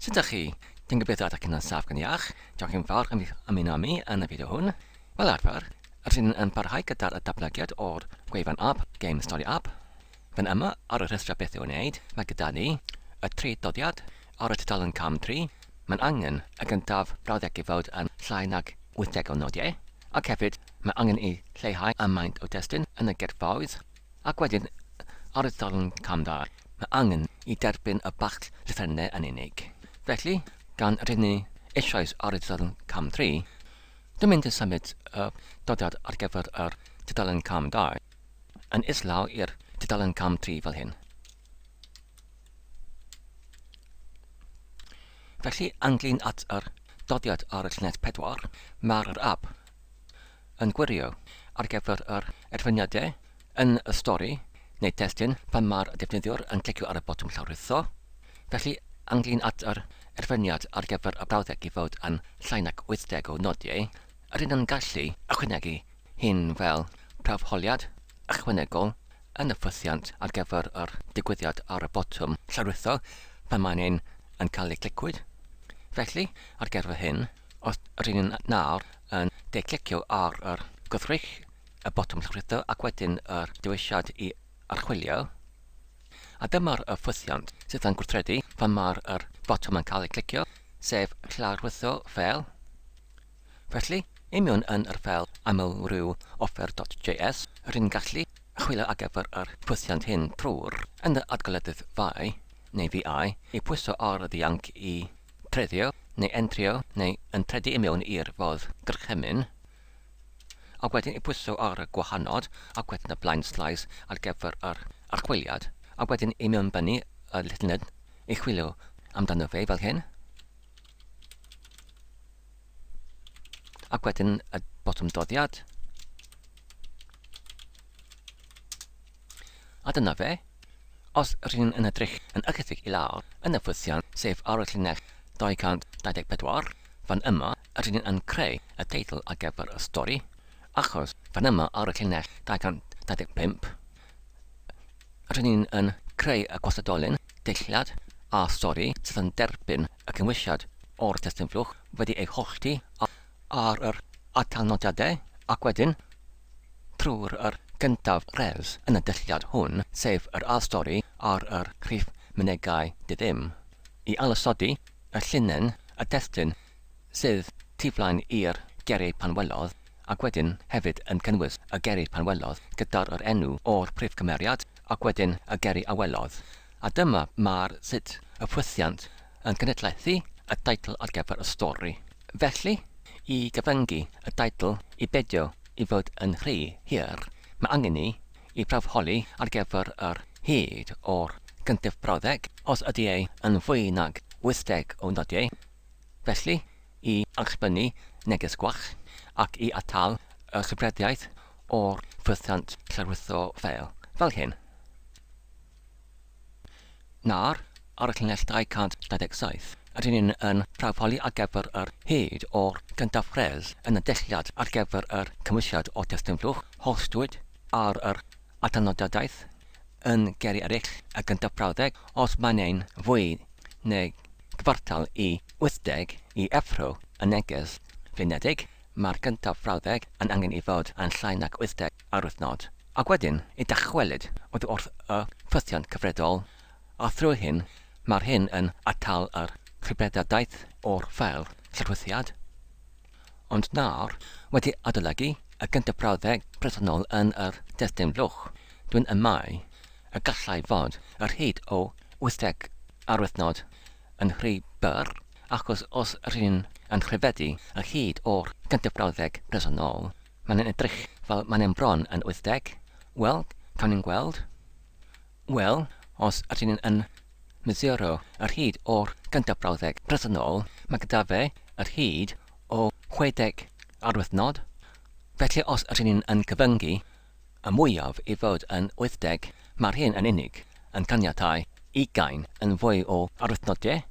Sut ydych chi? Dwi'n gobeithio ydych chi'n saff gan iach. Diolch yn fawr am ymuno â mi yn y fideo hwn. Fel arfer, rydyn yn parhau gyda'r datblygiad o'r gwefan app Game Story App. Fan yma, ar y rhestr beth i'w wneud, mae gyda ni y tri doddiad ar y tudalen cam 3. Mae'n angen y gyntaf brawddeg i fod yn llai nag 80 o nodiau, ac hefyd mae angen i lleihau y maint o destun yn y gerffoedd. Ac wedyn, ar y darn cam dau, mae angen i derbyn y bach llythrennau yn unig. Felly, gan rydyn ni eisoes ar y darn cam 3, dwi'n mynd i symud y doddiad ar gyfer yr tudalen cam 2 yn islaw i'r tudalen cam 3 fel hyn. Felly, ynglyn at yr doddiad ar y llinell 4, mae'r app yn gwirio ar gyfer yr erfyniadau yn y stori neu testun pan mae'r defnyddiwr yn clicio ar y botwm llawrlwytho. Felly, ynglyn at yr erfyniad ar gyfer y brawddeg i fod yn llai nag 80 o nodiau, rydyn yn gallu ychwanegu hyn fel prawfholiad ychwanegol yn y ffwythiant ar gyfer yr digwyddiad ar y botwm llawrlwytho pan mae'n ein yn cael ei clicwyd. Felly, ar gyfer hyn, Os rŷn ni'n nawr yn de-clicio ar yr gwrthrych, y botwm llawrlwytho ac wedyn yr dewisiad i archwilio, a dyma'r y ffwythiant sydd yn gweithredu pan mae'r yr botwm yn cael ei clicio, sef llawrlwytho ffeil. Felly, i mewn yn yr ffeil amlryw offer.js, rŷn ni'n gallu chwilio ar gyfer yr ffwythiant hyn trwy'r yn y adgoledydd vi, neu VI, i pwyso ar y ddianc i treiddio neu entrio neu yn tredu i mewn i'r fodd gorchymyn, ac wedyn i pwyso ar y gwahanod ac wedyn y blaen slaes ar gyfer yr archwiliad, ac wedyn i mewnbynnu y llinell i chwilio amdano fe fel hyn, ac wedyn y botwm doddiad, A dyna fe. Os rŷn yn edrych yn ychydig i lawr yn y ffwythiant, sef ar y llinell 224, fan yma rŷn yn creu y teitl ar gyfer y stori, achos fan yma ar y llinell 225, rŷn ni'n yn creu y gwastadolyn, deilliad a stori sydd yn derbyn y cynwysiad o'r testun flwch wedi ei hollti ar yr atalnodiadau ac wedyn Trwy'r yr gyntaf res yn y dulliad hwn, sef yr ail stori ar yr rhif mynegai diddim, i ailosodi y llinyn y testun sydd tu flaen i'r geiriau pan welodd, ac wedyn hefyd yn cynnwys y geiriau pan welodd gyda'r yr enw o'r prif gymeriad ac wedyn y geiriau a welodd. A dyma mae'r sut y ffwythiant yn cenedlaethu y teitl ar gyfer y stori. Felly, i gyfyngu y teitl i beidio i fod yn rhy hir, mae angen ni i prawfholi ar gyfer yr hyd o'r gyntaf brawddeg, os ydy e yn fwy nag 80 o nodiau, felly i allbynnu neges gwall ac i atal y llyfryddiaeth o'r ffwythiant llawrlwytho ffeil, fel hyn. Nawr, ar y llinell 227, rydyn ni'n yn prawfholi ar gyfer yr hyd o'r gyntaf rhes yn y dulliad ar gyfer yr cymwysiad o testun flwch, holltwyd ar yr atalnodiadaeth yn geiriau eraill y gyntaf brawddeg os mae'n ein fwy neu gyfartal i 80 i effro y neges flinedig, mae'r gyntaf brawddeg yn angen i fod yn llai nag 80 arwyddnod. Ac wedyn ei dychwelyd oddi wrth y ffythiant cyfredol, a thrwy hyn mae'r hyn yn atal yr rhybedadaeth o'r ffeil llarwyddiad. Ond nawr, wedi adolygu y gyntaf brawddeg presennol yn yr destun blwch, dwi'n amau y gallai fod yr hyd o 80 arwyddnod yn rhy byr, achos os ry'n yn rhyfeddu y hyd o'r gyntaf brawddeg presennol, Mae'n yn edrych fel mae'n yn bron yn 80. Wel, cawn ni'n gweld. Wel, os ydyn ni'n yn mesuro yr hyd o'r gyntaf brawddeg presennol, mae gyda fe yr hyd o 60 arwyddnod. Felly os ydyn ni'n yn cyfyngu y mwyaf i fod yn 80, mae'r hyn yn unig yn caniatáu ugain yn fwy o arwyddnodau.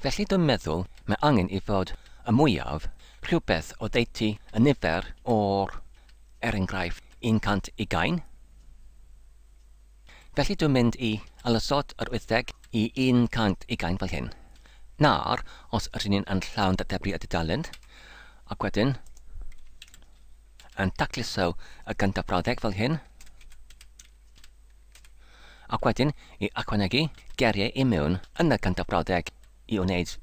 Felly dwi'n meddwl mae angen i fod y mwyaf rhywbeth oddeutu y nifer o'r, er enghraifft, 120. Felly dwi'n mynd i ailosod yr 80 i 120 fel hyn. Nawr, os ydyn ni'n yn llawn dateblu y dudalen, ac wedyn yn tacluso y gyntaf brawddeg fel hyn, ac wedyn i ychwanegu geiriau i mewn yn y gyntaf brawddeg i wneud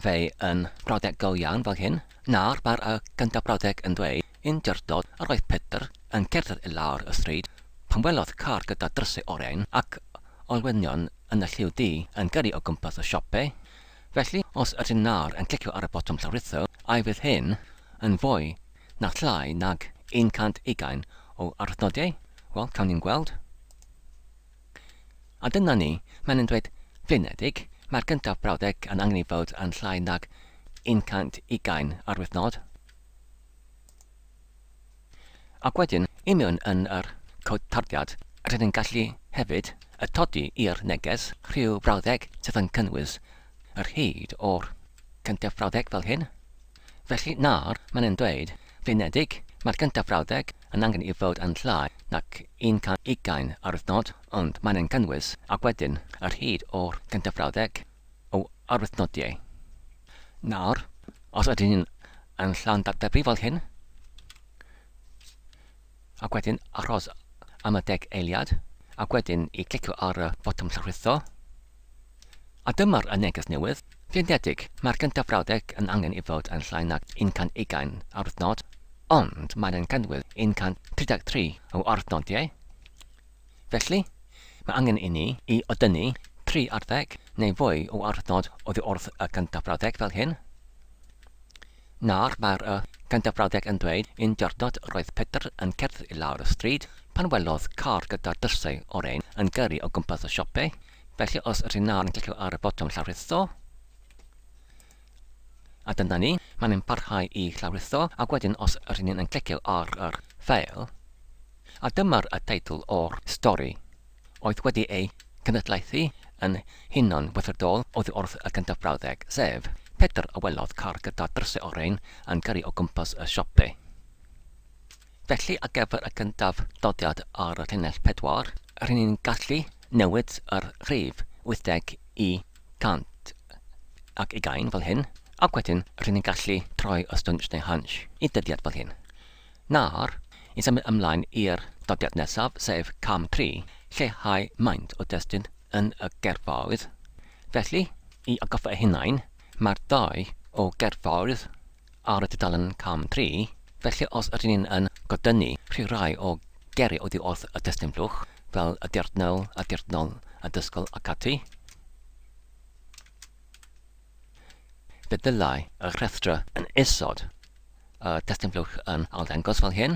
fe yn brawddeg go iawn fel hyn. Nawr, mae'r y gyntaf brawddeg yn dweud, Un diwrnod yr oedd Pedr yn cerdded i lawr y stryd pan welodd car gyda drysau oren ac olwynion yn y lliw du yn gyrru o gwmpas y siope. Felly, os ydyn nawr yn clicio ar y botwm llawrytho, ai fydd hyn yn fwy na llai nag 120 o arwyddnodiau? Wel, cawn ni'n gweld. A dyna ni, mae'n yn dweud flinedig, mae'r gyntaf brawddeg yn angen i fod yn llai nag 120 arwyddnod. Ac wedyn, i mewn yn yr cod tarddiad, rydyn ni'n gallu hefyd atodi i'r neges rhyw frawddeg sydd yn cynnwys yr hyd o'r cyntaf frawddeg fel hyn. Felly nawr, mae'n yn dweud, flinedig, mae'r gyntaf frawddeg yn angen i fod yn llai nag 120 arwyddnod, ond mae'n yn cynnwys, ac wedyn, yr hyd o'r gyntaf frawddeg o arwyddnodiau. Nawr, os ydyn ni'n yn llawn datblygu fel hyn, ac wedyn aros am y deg eiliad, ac wedyn i clicio ar y botwm llawrytho, a dyma'r y neges newydd. Flinedig, mae'r gyntaf brawddeg yn angen i fod yn llai nag 120 arwyddnod, ond mae'n yn cynnwys 133 o arwyddnodiau. Felly, mae angen i ni i odynnu 3 ar ddeg neu fwy o arwyddnod oddi wrth y gyntaf brawddeg fel hyn. Nawr mae'r y gyntaf brawddeg yn dweud un diwrnod roedd Pedr yn cerdded i lawr y stryd pan welodd car gyda drysau oren yn gyrru o gwmpas y siope. Felly os ydyn nawr yn clicio ar y botwm llawrytho, a dyna ni, mae'n yn parhau i llawrytho, ac wedyn os ydyn ni'n yn clicio ar yr ffeil, A dyma'r y teitl o'r stori, oedd wedi ei cenedlaethu yn hunan weithredol oddi wrth y gyntaf brawddeg, sef, Pedr a welodd car gyda drysau oren yn gyrru o gwmpas y siope. Felly ar gyfer y cyntaf doddiad ar y llinell 4, ry'n ni'n gallu newid yr rhif 80 i 100 ac ugain fel hyn, ac wedyn ry'n ni'n gallu troi y stwnsh neu hunch i dyddiad fel hyn. Nawr, i symud ymlaen i'r dyddiad nesaf, sef cam 3, lleihau maint o destun yn y gerffordd. Felly, i atgoffa eu hunain, mae'r ddau o gerffordd ar y tudalen cam 3, felly os ydyn ni'n yn godynnu rhy rai o geiriau oddi wrth y testun blwch, fel y dirnol, y dirnol, y dysgol ac ati, Fe ddylai y rhestr yn isod y testun blwch yn arddangos fel hyn.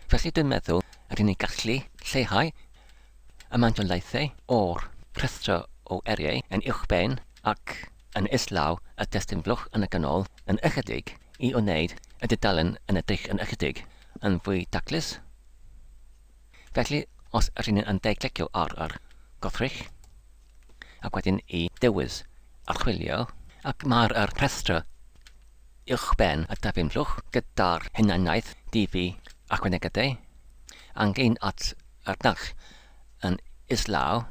Felly dwi'n meddwl rydyn ni'n gallu lleihau y maint o laethau o'r rhestr o eriau yn uwchben ac yn islaw y testun blwch yn y canol yn ychydig i wneud y dudalen yn edrych yn ychydig yn fwy taclus. Felly, os ydyn ni'n yn de-clicio ar yr gothrych, ac wedyn i dewis archwilio, ac mae'r yr rhestr uwchben y dyfyn blwch gyda'r hunaniaeth DV ychwanegadau, ynglyn at yr naill yn islaw,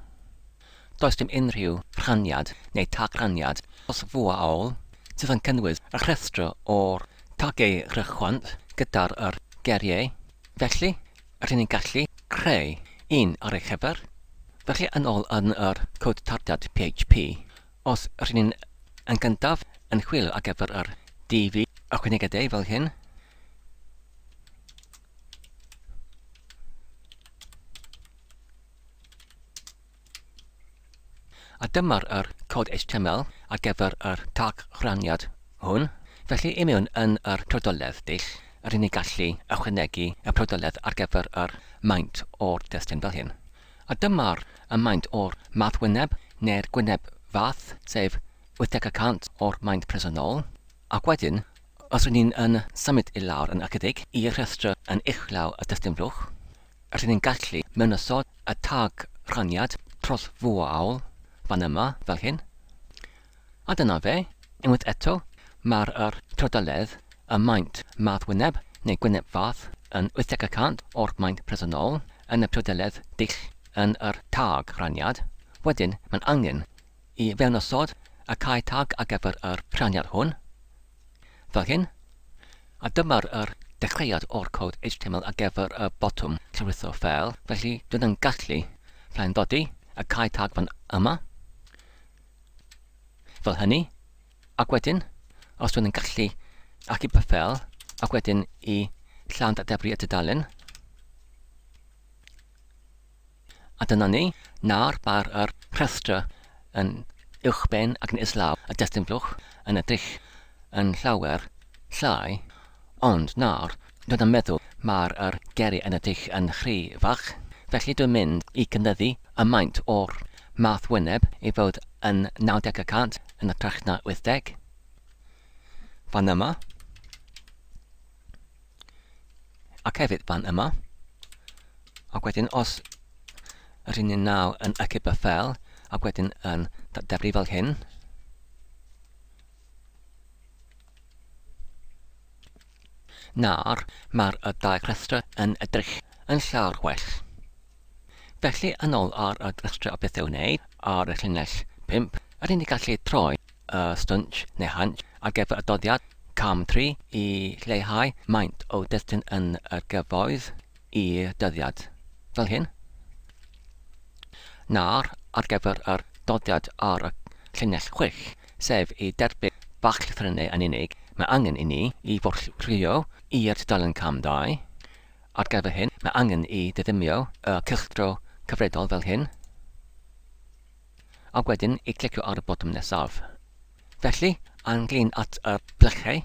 does dim unrhyw rhaniad neu tag rhaniad trosfwaol sydd yn cynnwys y rhestr o'r tagiau rhychwant gyda'r yr geiriau. Felly, rydyn ni'n gallu creu un ar ei chyfer. Felly, yn ôl yn yr cod tarddiad PHP, os rydyn ni'n yn gyntaf yn chwilio ar gyfer yr DV ychwanegedig fel hyn, A dyma'r yr cod HTML ar gyfer yr tag rhaniad hwn. Felly i mewn yn yr priodoledd dull, rydyn ni'n gallu ychwanegu y priodoledd ar gyfer yr maint o'r destun fel hyn. A dyma'r y maint o'r math wyneb neu'r gwyneb fath, sef 80 y cant o'r maint presennol. Ac wedyn, os rydyn ni'n yn symud i lawr yn ychydig i'r rhestr yn uchlaw y destun blwch, Rydyn ni'n gallu mewnosod y tag rhaniad trosfwaol fan yma, fel hyn. A dyna fe, unwaith eto, mae'r yr trydeledd, y maint math wyneb neu gwyneb fath yn 80 y cant o'r maint presennol yn y prydeledd dull yn yr tag rhaniad. Wedyn, mae'n angen i fewnosod y cau tag ar gyfer yr rhaniad hwn, fel hyn. A dyma'r yr dechreuad o'r cod HTML ar gyfer y botwm llawrytho ffeil, felly dwi'n yn gallu flaenddodi y cau tag fan yma, fel hynny, ac wedyn, os dwi'n yn gallu achub y ffeil, ac wedyn i llawn dadebru y tudalen, A dyna ni, nawr mae'r yr rhestr yn uwchben ac yn islaw y destun blwch yn edrych yn llawer llai, ond nawr dwi'n yn meddwl mae'r yr geiriau yn edrych yn rhy fach, felly dwi'n mynd i gynyddu y maint o'r math wyneb i fod yn 90 y cant yn hytrach na 80. Fan yma. Ac hefyd fan yma. Ac wedyn os yr un naw yn achub y ffel, ac wedyn yn datdefru fel hyn. Nawr, mae'r y dau rhestr yn edrych yn llawer gwell. Felly, yn ôl ar y rhestr o bethau i'w wneud, ar y llinell 5, rydyn ni'n gallu troi y stwnsh neu hunch ar gyfer y doddiad cam 3 i lleihau maint o destun yn y gyfoedd i'r dyddiad, fel hyn. Nawr, ar gyfer yr doddiad ar y llinell 6, sef i derbyn bach llythrennau yn unig, mae angen i ni i forlwyo i'r tudalen cam 2. Ar gyfer hyn, mae angen i ddiddymu y cylchdro cyfredol fel hyn, ac wedyn i clicio ar y botwm nesaf. Felly, ynglyn at y blychau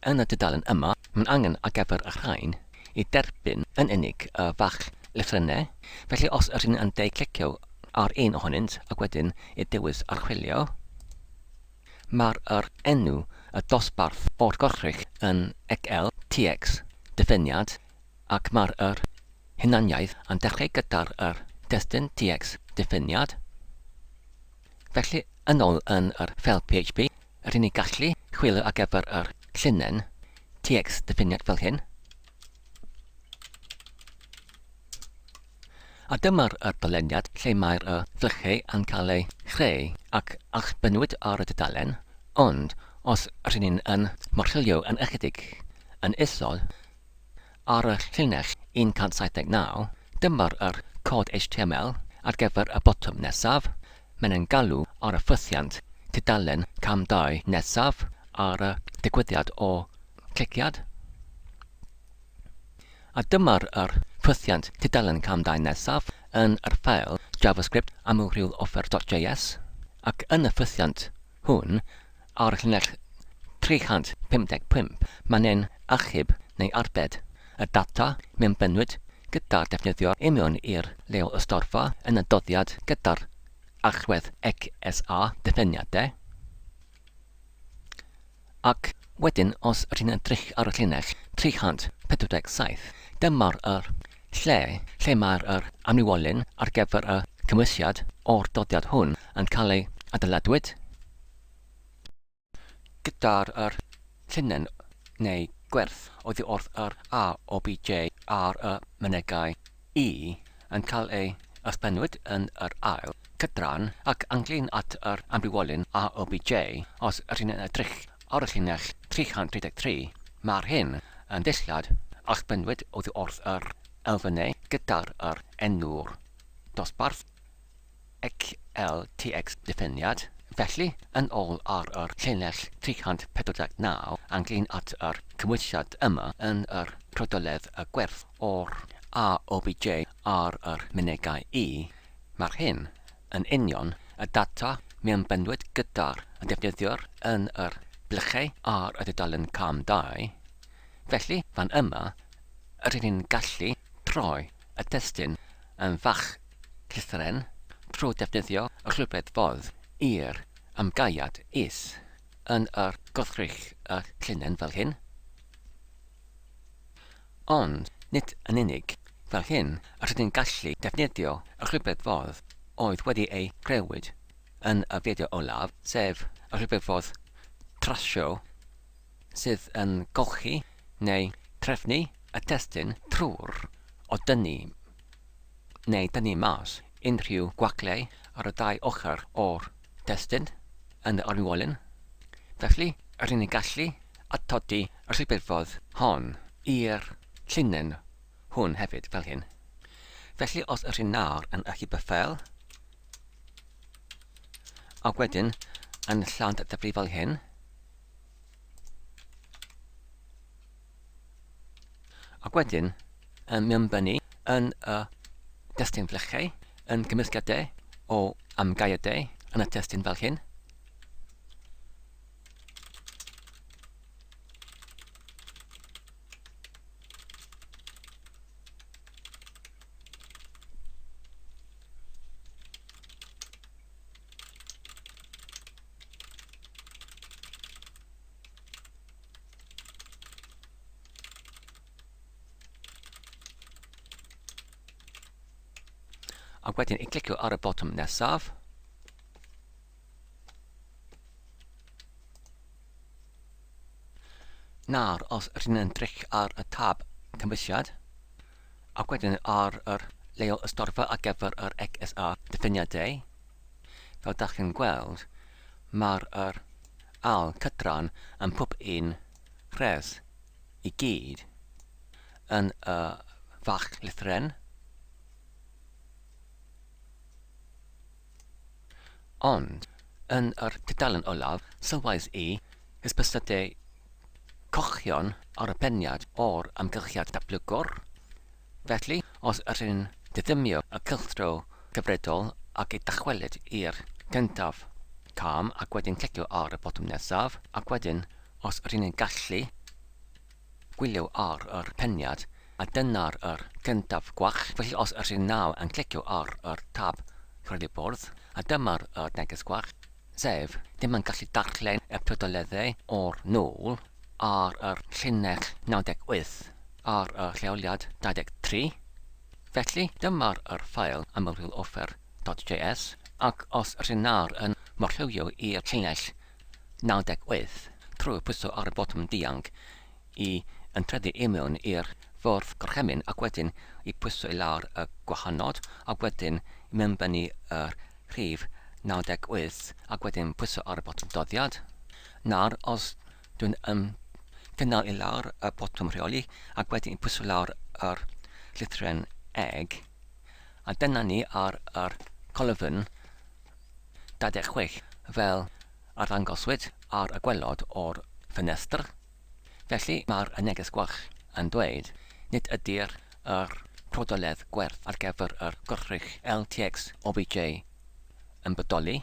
yn y dudalen yma, mae'n angen ar gyfer y rhain i derbyn yn unig y fach lythrennau, felly os ydyn yn de clicio ar un ohonynt ac wedyn i dewis archwilio, Mae'r yr enw y dosbarth o'r gorchrych yn XLTX diffiniad ac mae'r yr hunaniaeth yn dechrau gyda'r yr destun TX diffiniad. Felly, yn ôl yn yr ffeil PHP, rŷn ni gallu chwilio ar gyfer yr llinell TX diffiniad fel hyn. A dyma'r yr dyluniad lle mae'r y flychau yn cael eu chreu ac allbynnwyd ar y dudalen, ond os rŷn ni'n yn morchwilio yn ychydig yn isod ar y llinell 179, dyma'r yr cod HTML ar gyfer y botwm nesaf, mae'n yn galw ar y ffwythiant tudalen cam 2 nesaf ar y digwyddiad o cliciad. A dyma'r yr ffwythiant tudalen cam 2 nesaf yn yr ffeil JavaScript amlrhyw-offer.js, ac yn y ffwythiant hwn, ar y llinell 355, mae'n ein achub neu arbed y data mewnbynnwyd gyda'r defnyddiwr i mewn i'r leol ystorfa yn y doddiad gyda'r allwedd XSA diffiniadau. Ac wedyn os rydyn edrych ar y llinell 347, dyma'r yr lle lle mae'r yr amrywiolyn ar gyfer y cymhwysiad o'r doddiad hwn yn cael ei adeiladwyd. Gyda'r yr llinell neu gwerth oddi wrth yr A o BJ ar y mynegai I yn cael ei ysbennwyd yn yr ail cydran ac ynglŷn at yr amrywiolyn A O B J, os rŷn yn edrych ar y llinell 333, mae'r hyn yn ddillad allbynnwyd oddi wrth yr elfennau gyda'r yr enw'r dosbarth XLTX diffiniad. Felly, yn ôl ar yr llinell 349, ynglŷn at yr cymhwysiad yma yn yr trydydd y gwerth o'r A OBJ ar yr mynegai I, mae'r hyn yn union y data mewnbynnwyd gyda'r defnyddiwr yn yr blychau ar y dudalen cam 2. Felly, fan yma, rydyn ni'n gallu troi y testun yn fach llythyren trwy defnyddio y rhywbeth fodd i'r amgaead is yn yr gwrthrych y llinell fel hyn. Ond nid yn unig fel hyn yr ydyn gallu defnyddio y rhywbeth fodd oedd wedi ei grëwyd yn y fideo olaf, sef y rhywbeth fodd trasio sydd yn golchi neu trefnu y testun trwy'r o dynnu neu dynnu mas unrhyw gwaclau ar y ddau ochr o'r testun. yn yr arwynwolyn. Felly, rydyn ni'n gallu atodi y llwybr hon i'r llinyn hwn hefyd, fel hyn. Felly, os ydych chi'n nawr yn achub y ffeil, ac wedyn yn llawn datblygu fel hyn, Ac wedyn yn mewnbynnu yn y destun flychau yn gymysgiadau o amgaeadau yn y testun fel hyn. Ac wedyn i clicio ar y botwm nesaf. Nawr, os rydyn yn drych ar y tab cymwysiad, ac wedyn ar yr leol ystorfa ar gyfer yr XSA diffiniadau, Fel dach chi'n gweld, mae'r yr ail cydran yn pob un rhes i gyd yn y fach lythyren. Ond, yn yr tudalen olaf, sylwais i hysbysadau cochion ar y peniad o'r amgylchiad datblygwr. Felly, os ydyn diddymu y cylchdro cyfredol ac ei dychwelyd i'r cyntaf cam ac wedyn clicio ar y botwm nesaf, ac wedyn os ydyn ni'n gallu gwylio ar yr peniad a dyna'r yr cyntaf gwall, felly os ydyn nawr yn clicio ar yr tab Rheoli Bwrdd a dyma'r yr neges gwall, sef ddim yn gallu darllen y prydoleddau o'r nôl ar yr llinell 98 ar y lleoliad 23. Felly, dyma'r yr ffael amrywiol-offer.js ac os rydyn nawr yn morllywio i'r llinell 98 trwy pwyso ar y botwm dianc i entredu i mewn i'r fwrdd gorchymyn ac wedyn i pwyso i lawr y gwahanod ac wedyn i mewnbynnu yr rhif 98 ac wedyn pwyso ar y botwm doddiad. Nawr, os dwi'n yn cynnal i lawr y botwm rheoli ac wedyn pwyso lawr yr llythrenneg eg, a dyna ni ar yr colofn 26 fel arddangoswyd ar y gwaelod o'r ffenestr. Felly, mae'r neges gwell yn dweud, nid ydy'r yr prodoledd gwerth ar gyfer yr gwrthrych LTX OBJ yn bodoli.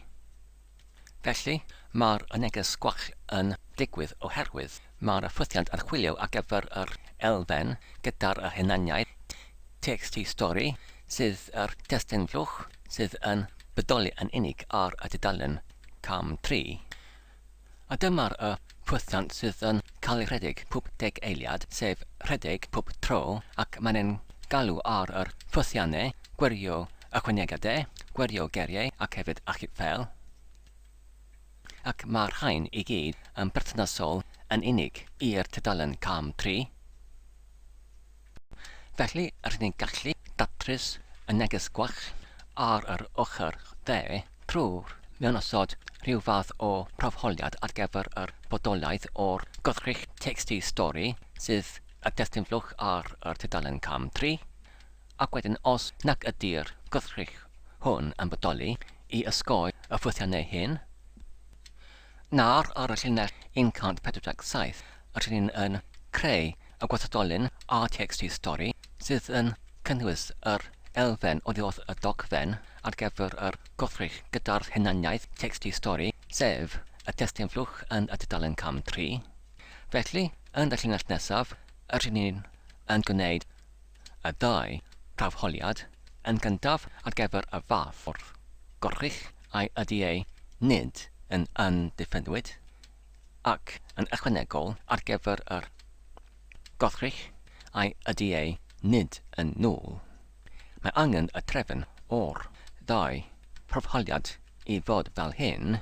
Felly, mae'r neges gwell yn digwydd oherwydd mae'r ffwythiant yn chwilio ar gyfer yr elfen gyda'r hunaniaeth txt stori sydd yr testun llwch sydd yn bodoli yn unig ar y tudalen cam 3. A dyma'r y ffwythiant sydd yn cael ei rhedeg pob deg eiliad, sef rhedeg pob tro, ac mae'n ein galw ar yr ffwythiannau, gwirio ychwanegiadau, gwirio geiriau ac hefyd achub ffeil. Ac mae'r rhain i gyd yn berthnasol yn unig i'r tudalen cam 3. Felly, rydyn ni'n gallu datrys y neges gwell ar yr ochr dde trwy'r mewnosod rhyw fath o prawfholiad ar gyfer yr bodolaeth o'r gwrthrych txt stori sydd y destun flwch ar yr tudalen cam 3, ac wedyn os nag ydy'r gwrthrych hwn yn bodoli, i osgoi y ffwythiannau hyn. Nawr ar y llinell 147, rydyn ni'n yn creu y gwastadolen RTXT stori sydd yn cynnwys yr elfen oddi wrth y dogfen ar gyfer yr gwrthrych gyda'r hunaniaeth txt stori, sef y testun flwch yn y tudalen cam 3. Felly, yn y llinell nesaf, rydyn ni'n yn gwneud y ddau prawfholiad, yn gyntaf ar gyfer y fath o'r gwrthrych a'i ydy ei nid yn amddiffynnwyd, ac yn ychwanegol ar gyfer yr gwrthrych a'i ydy ei nid yn nôl. Mae angen y trefn o'r ddau prawfholiad i fod fel hyn,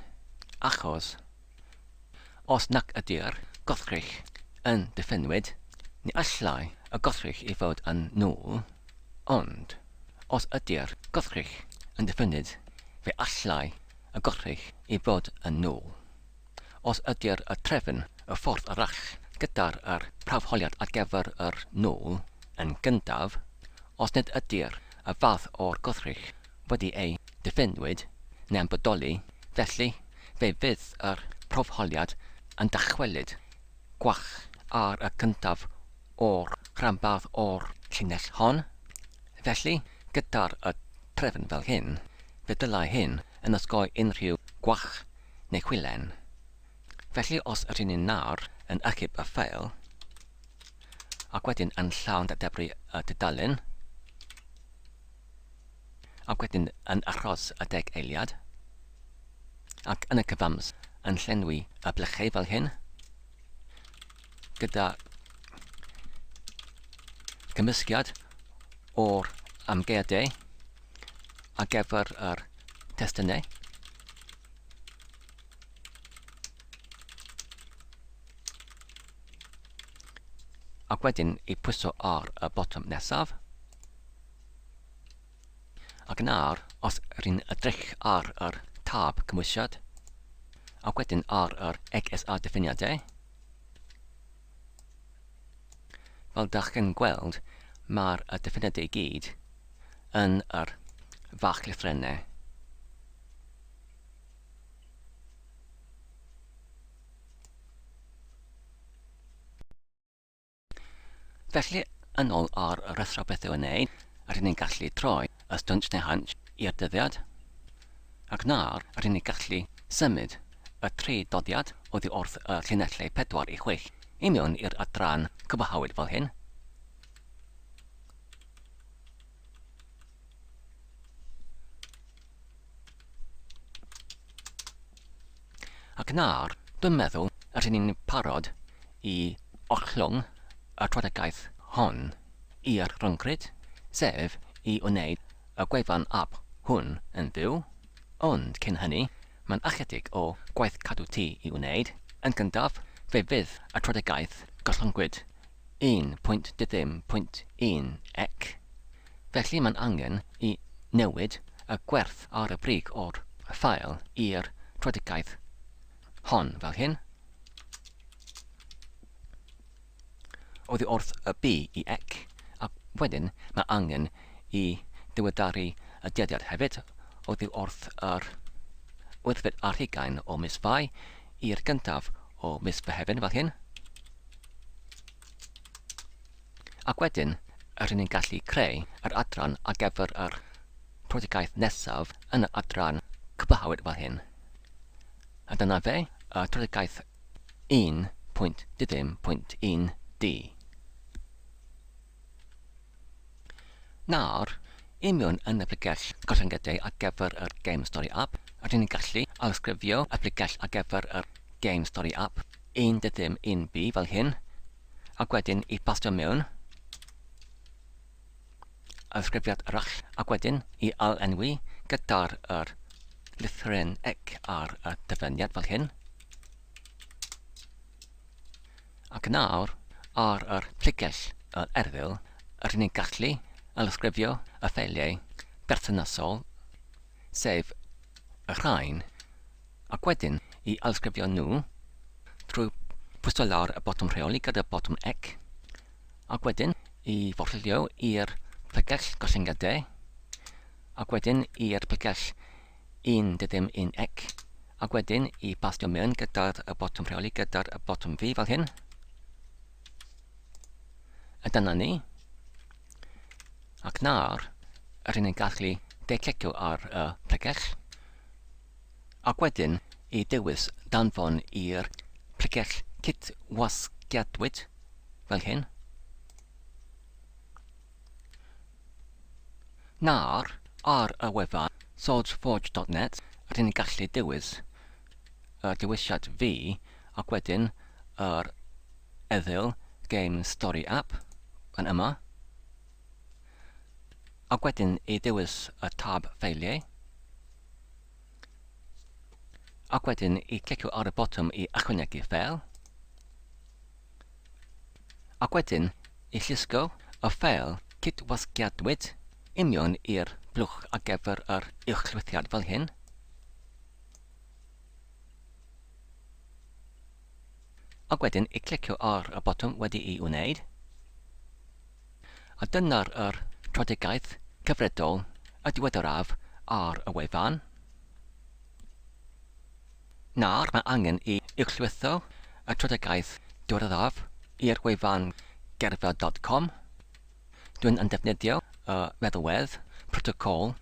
achos Os nac ydy'r gwrthrych yn diffynnwyd, ni allai y gwrthrych i fod yn nôl, ond os ydy'r gwrthrych yn diffynnid, fe allai y gwrthrych i fod yn nwl. Os ydy'r y trefn y ffordd arall gyda'r yr prawfholiad ar gyfer yr nwl yn gyntaf, os nid ydy'r y fath o'r gwrthrych wedi ei diffinnwyd neu'n bodoli, felly fe fydd yr prawfholiad yn dychwelyd gwall ar y cyntaf o'r rhanbarth o'r llinell hon. Felly, gyda'r y trefn fel hyn, fe ddylai hyn yn osgoi unrhyw gwall neu chwilen. Felly os ydyn ni'n nawr yn achub y ffeil, ac wedyn yn llawn dadebru y tudalen, ac wedyn yn aros y deg eiliad, ac yn y cyfams yn llenwi y blychau fel hyn, gyda gymysgiad o'r amgaeadau ar gyfer yr testunau. Ac wedyn i pwyso ar y botwm nesaf. Ac nawr, os ry'n edrych ar yr tab cymwysiad, ac wedyn ar yr XSA diffiniadau, fel dach chi'n gweld, mae'r diffiniadau i gyd yn yr fach lythrennau. Felly, yn ôl ar y rhestr o bethau i'w wneud, rydyn ni'n gallu troi y stwnsh neu hunch i'r dyddiad, ac nawr rydyn ni'n gallu symud y tri doddiad oddi wrth y llinellau 4 i 6 i mewn i'r adran cwblhawyd fel hyn. Ac nawr, dwi'n meddwl rydyn ni'n parod i ollwng y troedigaeth hon i'r rhyngrwyd, sef i wneud y gwefan ap hwn yn fyw. Ond cyn hynny, mae'n ychydig o gwaith cadw tŷ i wneud. Yn gyntaf, fe fydd y troedigaeth gollwngwyd 1.ddim.1 ec. Felly mae'n angen i newid y gwerth ar y brig o'r ffael i'r troedigaeth hon fel hyn. Oddi wrth y B i ec, ac wedyn mae angen i ddiweddaru y dyddiad hefyd oddi wrth yr wythfed ar hugain o mis Fai i'r gyntaf o mis Mehefin fel hyn. Ac wedyn, rydyn ni'n gallu creu yr adran ar gyfer yr prosiect nesaf yn yr adran cwblhawyd fel hyn. A dyna fe, y prosiect 1.ddim.1d. Nawr, i mewn yn y pregell gollyngiadau ar gyfer yr Game Story App, rydyn ni'n gallu ailysgrifio y pregell ar gyfer yr Game Story App 1.ddim.1b fel hyn, ac wedyn i bastio mewn ysgrifiad arall, ac wedyn i ail-enwi gyda'r yr lythyren ec ar y dyfyniad fel hyn. Ac nawr, ar yr pregell yr erthygl, rydyn ni'n gallu ailysgrifio y ffeiliau berthnasol, sef y rhain, ac wedyn i ailysgrifio nhw trwy pwyso lawr y botwm rheoli gyda botwm ec, ac wedyn i forllio i'r pregell gollyngiadau, ac wedyn i'r pregell 1 dy ddim 1 ec, ac wedyn i bastio mewn gyda'r y botwm rheoli gyda'r y botwm V fel hyn. A dyna ni. Ac nawr, rydyn ni'n gallu de-clicio ar y pregell, ac wedyn i dewis danfon i'r pregell cydwasgiadwyd fel hyn. Nawr, ar y wefan sourceforge.net, rydyn ni'n gallu dewis y dewisiad V ac wedyn yr erthygl Game Story App yn yma, ac wedyn i ddewis y tab Ffeiliau, ac wedyn i clicio ar y botwm i ychwanegu ffeil, ac wedyn i llusgo y ffeil cydwasgiadwyd union i'r blwch ar gyfer yr uwchlwythiad fel hyn. Ac wedyn i clicio ar y botwm wedi'i wneud. A dyna'r yr trodigaeth cyfredol y diweddaraf ar y wefan. Nawr mae angen i uwchlwytho y trodigaeth diweddaraf i'r wefan gerfa.com. Dwi'n yn defnyddio y meddalwedd protocol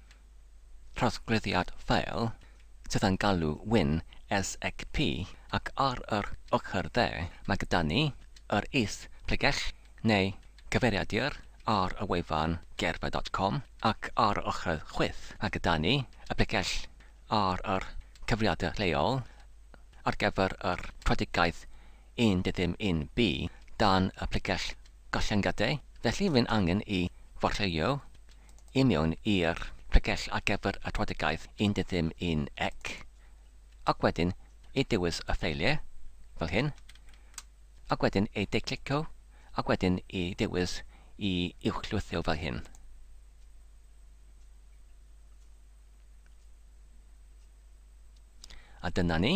trosglwyddiad ffeil sydd yn galw Win SXP ac ar yr ochr dde mae gyda ni yr is-pregell neu cyfeiriadur ar y wefan gerfa dot com ac ar yr ochr chwith mae gyda ni y pregell ar yr cyfrifiadur lleol ar gyfer yr predigaeth 1.1b dan y pregell gollyngiadau. Felly rwy'n angen i forleuo i mewn i'r pregell ar gyfer y trodigaeth 11 ec, ac wedyn i dewis y ffeiliau, fel hyn, ac wedyn i de-clicio, ac wedyn i dewis i uwchlwytho fel hyn. A dyna ni.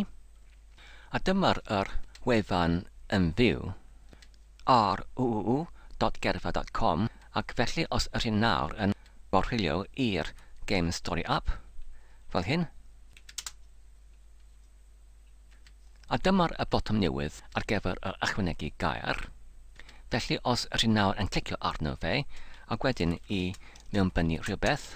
A dyma'r yr wefan yn fyw ar www.gerfa.com ac felly os ydych chi nawr yn gorchwylio i'r Game Story App fel hyn. A dyma'r y botwm newydd ar gyfer yr ychwanegu gair. Felly os ydych chi nawr yn clicio arno fe ac wedyn i mewnbynnu rhywbeth,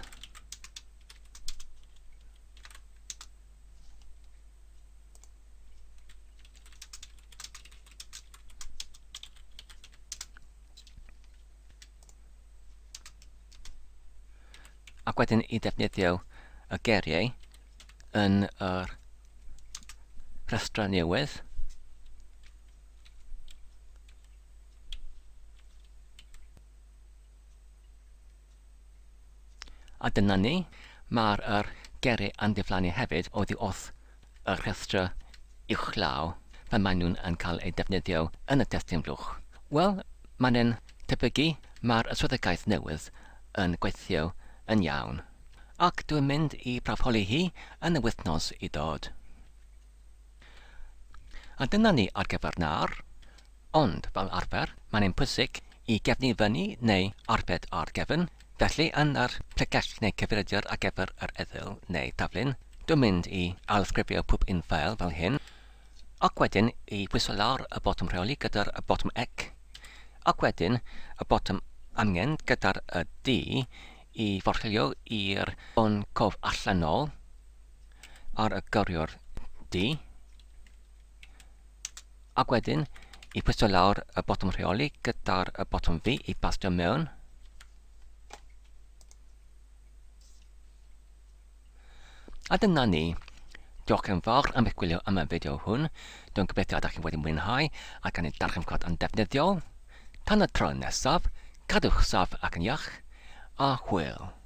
Ac wedyn i ddefnyddio y geiriau yn yr rhestrau newydd. A dyna ni, mae'r yr geiriau yn diflannu hefyd oddi wrth y rhestr uwchlaw pan maen nhw'n yn cael eu defnyddio yn y testun blwch. Wel, mae'n e'n tebygu mae'r swyddogaeth newydd yn gweithio yn iawn. Ac dwi'n mynd i prawfholi hi yn y wythnos i ddod. A dyna ni ar gyfer nawr. Ond, fel arfer, mae'n ein pwysig i gefnu fyny neu arbed ar gefn, felly yn yr pregell neu cyfeiriadur ar gyfer yr erthygl neu taflun, dwi'n mynd i ailsgrifio pob un ffeil fel hyn, ac wedyn i pwyso lawr y botwm rheoli gyda'r y botwm ec, ac wedyn y botwm amgen gyda'r y D i forchwilio i'r ffon cof allanol ar y gyriwr D. Ac wedyn, i pwyso lawr y botwm rheoli gyda'r y botwm V i bastio mewn. A dyna ni. Diolch yn fawr am eich gwylio am y fideo hwn. Dwi'n gobeithio ydych chi wedi mwynhau ac yn ei darganfod yn defnyddiol. Tan y tro nesaf, cadwch saff ac yn iach, a hwyl.